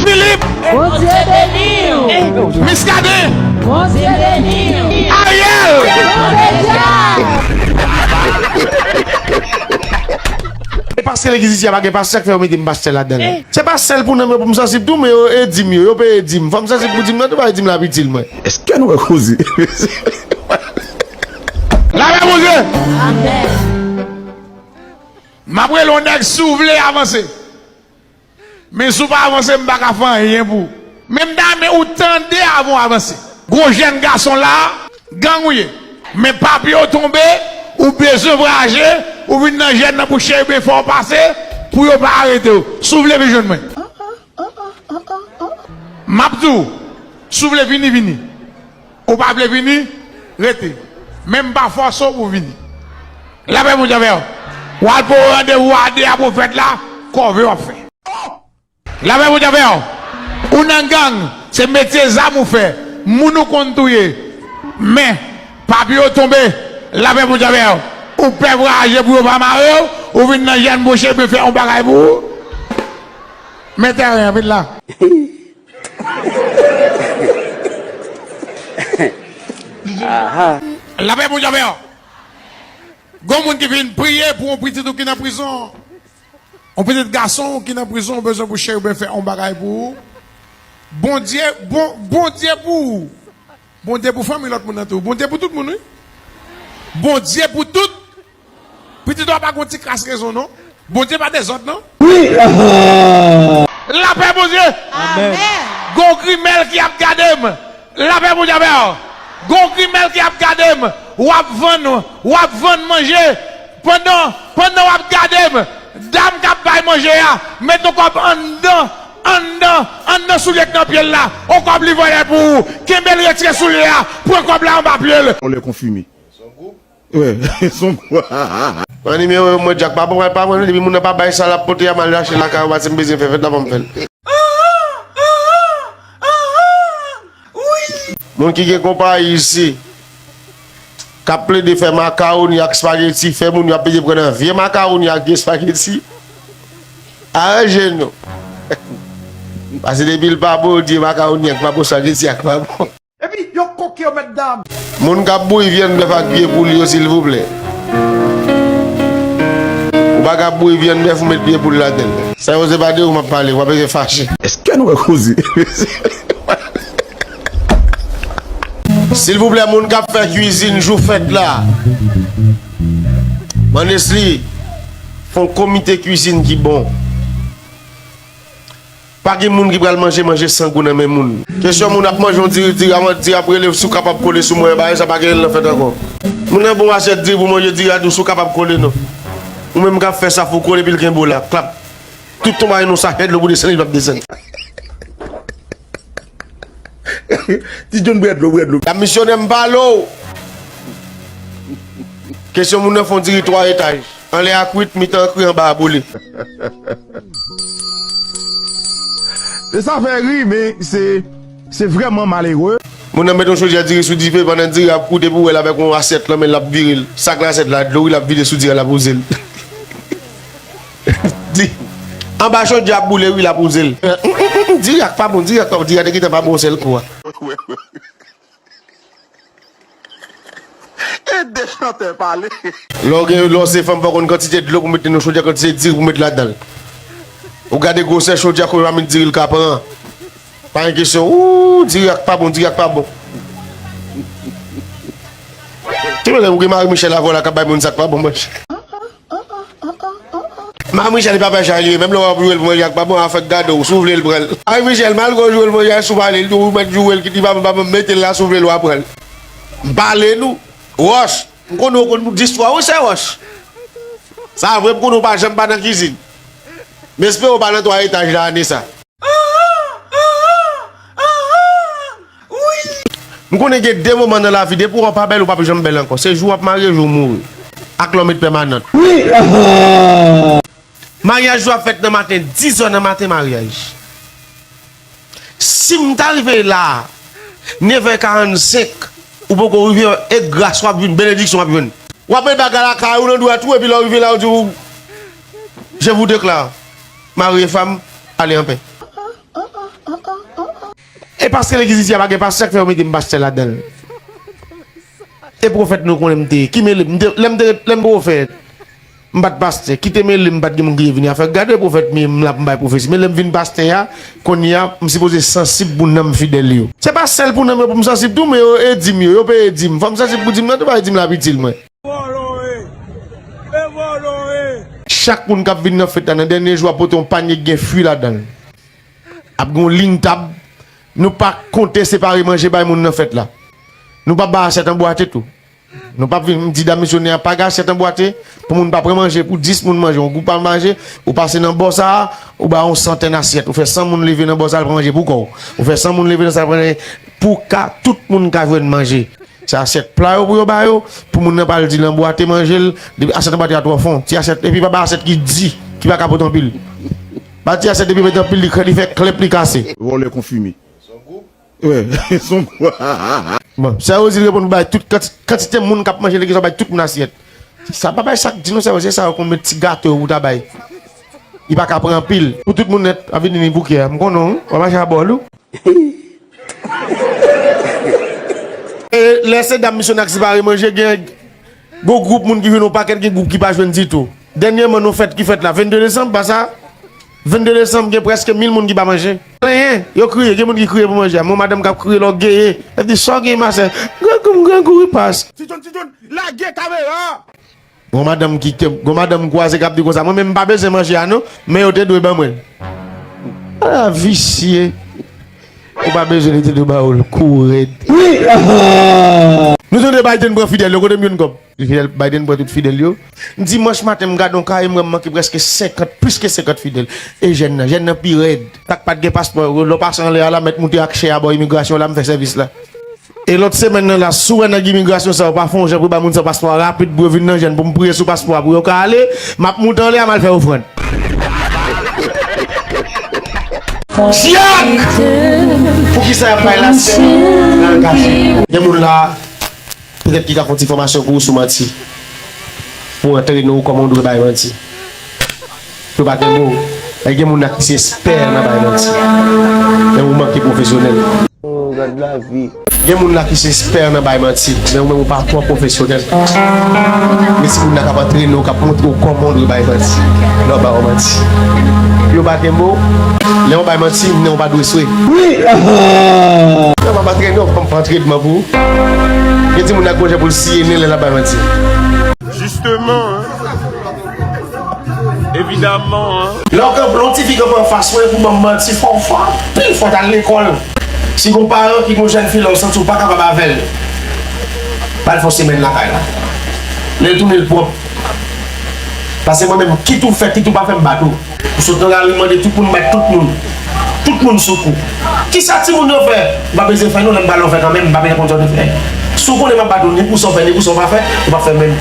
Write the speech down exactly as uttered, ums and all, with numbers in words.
Philippe. Bondye beni w. Muscadin. Bondye beni w. Ariel. Mauvais diable. E pastè legliz isi a, pa gen pastè k fè yo mete m pastè ladan l. Se pa sèl pou nanm yo pou m sansib tou, men yo e dim yo, yo peye dim. Fò m sansib pou dim nan tou, paske dim la ap itil mwen. Èske nou wè koze? Lapè Bondye! Amèn. M ap rele yon nèg, si w vle avanse. Men si w pa avanse, m pa ka fè anyen pou ou. Men m ta renmen ou tande avan w avanse. Gwo jèn gason la, gang ou ye. Men papye w tonbe, ou bezwen vwayaje, ou vin nan jèn nan pou cheriben fè w pase, pou yo pa arete w. Si w vle vin jwenn mwen. M ap di w, si w vle vini, vini. Ou pa vle vini, rete. Men m pa fòse w pou w vini. Lapè Bondye avè w. W al pran randevou a de a pwofèt la, kòve w ap fè. Lapè Bondye avè w. Ou nan gang, se metye zam ou fè. Moun ou konn touye. Men, papye w tonbe, lapè Bondye avè w. Ou pè vwayaje pou yo pa mare w, ou vin nan jèn mouche, men fè yon bagay pou ou. Men tèren an, vin la. Lapè Bondye avè w. Gon moun ki vin priye pou yon pitit ou ki nan prizon. Yon pitit gason ou ki nan prizon, ou bezwen pou cheriben fè yon bagay pou ou. Bondye, bon, Bondye pou ou. Bondye pou fanmi lòt moun nan tou. Bondye pou tout moun, wi. Bondye pou tout. Pitit ou a pa gon ti kras rezon, non. Bondye pa dezòd, non. Wi. Lapè Bondye. Amèn. Gon grimèl ki ap gade m. Lapè Bondye avè w. Gon grimèl ki ap gade m. W ap vann, w ap vann manje. Pandan, pandan w ap gade m, dam k ap bay manje a, met yon kòb anndan, anndan, anndan soulye k nan pye l la. Yon kòb li vòlè pou ou. Kenbe l, retire soulye a. Pran kòb la anba pye l. On lè konfime. Wi, son gwa. Pran nimewo yo, mwen, Dyak, pa pran, pa pran, depi moun nan pa bay sa l ap pote a, m al achte lakay ou, paske m bezwen fè fèt la, ban m fè l. Moun ki gen konpayi isi, k ap plede fè makawoni ak espageti, fè moun yo ap plede pran nan vye makawoni ak vye espageti, aranje nou. Paske depi l pa bon, yo di makawoni an pa bon, espageti a pa bon. Epi, yo koke yo, mèt dam. Moun k ap bouyi vyann bèf ak pye poul yo, silvouplè. Ou pa ka bouyi vyann bèf, ou met pye poul ladan l. Sa yo se pa de ou m ap pale, w ap bezwen fache. Èske nou wè koze? Silvouplè, moun k ap fè kwizin jou fèt la, Manesli, fè yon komite kwizin ki bon. Pa gen moun ki pral manje manje san gou nan men moun. Kesyon moun ap manje yon diri, diri a, diri ap rele si w kapab kole sou mwen, bagay sa pa gen nan fèt ankò. Moun nan bon asyèt diri pou manje, diri a di w si w kapab kole non. Ou menm k ap fè sa, fò w kole epi l kenbe w la, klap. Tout tonbe nan yon sachè dlo pou desann, li p ap desann. Ti John, bwè dlo, bwè dlo. La misyonè, m pale w. Kesyon moun nan fè yon diri twa etaj. Anlè a kwit, mitan an kri, anba a boule. E sa fè ri, men se, se vrèman malere. Moun nan met yon chodyè diri sou dife, pandan diri a ap kwit, epi w wè l avèk yon asyèt nan men l, l ap vire l. Sak nan asyèt la, dlo wi, l ap vide sou diri a, l ap wouze l. Di, anba chodyè ap boule wi, l ap wouze l. Diri a k pa bon, diri a k pa bon, diri a te gentan pa bon yon sèl kou a. Ede chantè pale. Lè w gen, lè w se fanm, fò w konn kantite dlo pou mete nan chodyè, kantite diri pou mete ladan l. Ou gade gwosè chodyè, konbyen diri l ka pran. Pa gen kesyon. Ooh, diri a k pa bon, diri a k pa bon. Ki pwoblèm ou gen, Marie Michel avè w la k ap bay moun sa k pa bon manje? Marie Michel pa fè chay li, menm lè w ap joure l pou manje a k pa bon, a fèk gade w, si w vle l pran l. Marie Michel, malgre w joure l manje a, si w pa vle l, ou mèt joure l, kit li pa bon, pa bon, mete l la, si w vle l, w a pran l. M pale nou, Wòch, m konnen w konn dis fwa, wi, sè Wòch. Sa vre, m konnen w pa janm pa nan kizin. M espere w pa nan twa etaj la ane sa. M konnen gen de moman nan lavi, depi w pa bèl, ou p ap janm bèl ankò. Se jou w ap marye, jou w mouri. Ak lanmèd pèmanant. Wi. Maryaj ou ap fèt nan maten, diz è nan maten maryaj. Si m ta rive la, nevè karannsenk, ou poko rive, e gras w ap jwenn, benediksyon w ap jwenn. W ap met bagay lakay ou nan dwèt ou, epi lè w rive la, yo di w, je vous déclare mari et femme, allez en paix. Paske legliz isi a pa gen pastè k fè yo mete m pastè ladan l. E pwofèt nou konnen m te ye. Ki mele m? M te, lè m te, lè m pwofèt, m pa t pastè. Ki te mele m, m pa t gen moun ki te vini a fè. Gade pwofèt m ye, m la pou m bay pwofesi. Men lè m vin pastè a, kounye a, m sipoze sansib pou nanm fidèl yo. Se pa sèl pou nanm yo pou m sansib tou, men yo e dim yo, yo peye dim. Fò m sansib pou dim nan tou, bay dim la ap itil mwen. Chak moun k ap vin nan fèt la, nan dènye jou, ap pote yon panye k gen fwi ladan l. Ap gen yon liy tab. Nou pa konte separe manje bay moun nan fèt la. Nou p ap bay asyèt anbwate tou. Nou p ap vin di dam misyonè a pa gen asyèt anbwate pou moun pa pran manje, pou dis moun manje, yon gwoup pa manje, ou pase nan bò sa a, ou bay yon santèn asyèt, ou fè san moun leve nan bò sa a, al pran manje pou kò w. Ou fè san moun leve nan sa a, al pran manje pou ka tout moun ka jwenn manje. Se asyèt pla yo pou yo ba yo, pou moun nan pa al di l anbwate manje l, depi asyèt anbwate a twò fon. Ti asyèt, epi pa bay asyèt ki di, ki pa ka pote anpil. Ba ti asyèt depi met anpil, li, li fè klèp, li kase. Vòlè konfime. Wè, son gwo. Bon, sè Rosil reponn pou bay tout kanti-, kantite moun k ap manje legliz la, bay tout moun asyèt. Sa pa bay sa k di non, sè Rosil, se sa yo konn met ti gato yo pou ta bay. Li pa ka pran anpil. Pou tout moun nèt, ap vini ni bouke a. M konnen w, w ap mache a bòl ou. E lè se dam misyonè k separe manje, gen gwo gwoup moun ki jwenn yon pakèt, gen gwoup ki pa jwenn ditou. Dènyèman, nou fèt ki fèt la, vennde desanm, pa sa? Vennde desanm, gen prèske mil moun ki pa manje. Plenyen, yo kriye, gen moun ki kriye pou manje a. Men yon madanm k ap kriye lè w genyen. L ap di, "Sa w genyen, masè?" "Grangou m, grangou ripas." Ti John, Ti John, lage kamera! Gon madanm ki, gon madanm m kwaze k ap di konsa, "Mwen menm m pa bezwen manje a non, men yo te dwe ban mwen l." Ala visye. Ou pa bezwen li te dwe ba ou l kou rèd. Wi, ah! Nou tande Biden pran fidèl yo, kote m jwenn kòb? Fidèl, Biden pran tout fidèl yo. Dimanch maten m gade yon kare m wè m manke prèske senkant, plis ke senkant fidèl. E jèn nan, jèn nan pi rèd. Sa k pa t gen paspò yo, lè w pase anlè a la, mèt moute ak chè a bò imigrasyon la, m fè sèvis la. E lòt semèn nan la, si w wè nèg imigrasyon sa yo pa fè yon jan pou ba moun sa yo paspò a rapid pou yo vin nan jèn pou m priye sou paspò a pou yo ka ale, m ap moute anlè a, m al fè ofrann. Dyak! Poukisa y ap bay lasèn nan kache? Gen moun la, petèt ki ka fè yon ti fòmasyon pou ou sou manti. Pou antrene w kòman w dwe bay manti. Yo pa gen mo. E gen moun la ki se espè nan bay manti. Men ou manke pwofesyonèl. Oh, gad lavi. Gen moun la ki se espè nan bay manti. Men ou menm ou pa twò pwofesyonèl. Men se moun la k ap antrene w, k ap montre w kòman w dwe bay manti. Lè w ba w manti. Yo pa gen mo. Lè w bay manti, men ou pa dwe swe. Wi, ah! Lè w pa antrene w, fò m fè antrenman pou ou. Gen timoun la gon jan pou l siye nen lè l ap bay manti. Justement, hein. Évidemment, hein. Lè w kanpe, lè yon tifi kanpe anfas mwen pou ban m manti, fò w fò anpil, fò w t al lekòl. Si gon paran ki gon jèn fi la, ou santi w pa kapab avè l, ba l fè yon semèn lakay la. Lè l tounen l pwòp. Paske mwen menm, kit ou fè, kit ou pa fè, m bat ou. Ou sot nan lari, mande tout moun, bat tout moun. Tout moun sou kou. Kisa timoun yo fè? Ou pa bezwen fè non, lè m pale w fè kanmenm, m pa bezwen konn sa w te fè. Si w konnen m ap bat ou, ni pou sa w fè, ni pou sa w pa fè, ou p ap fè menm.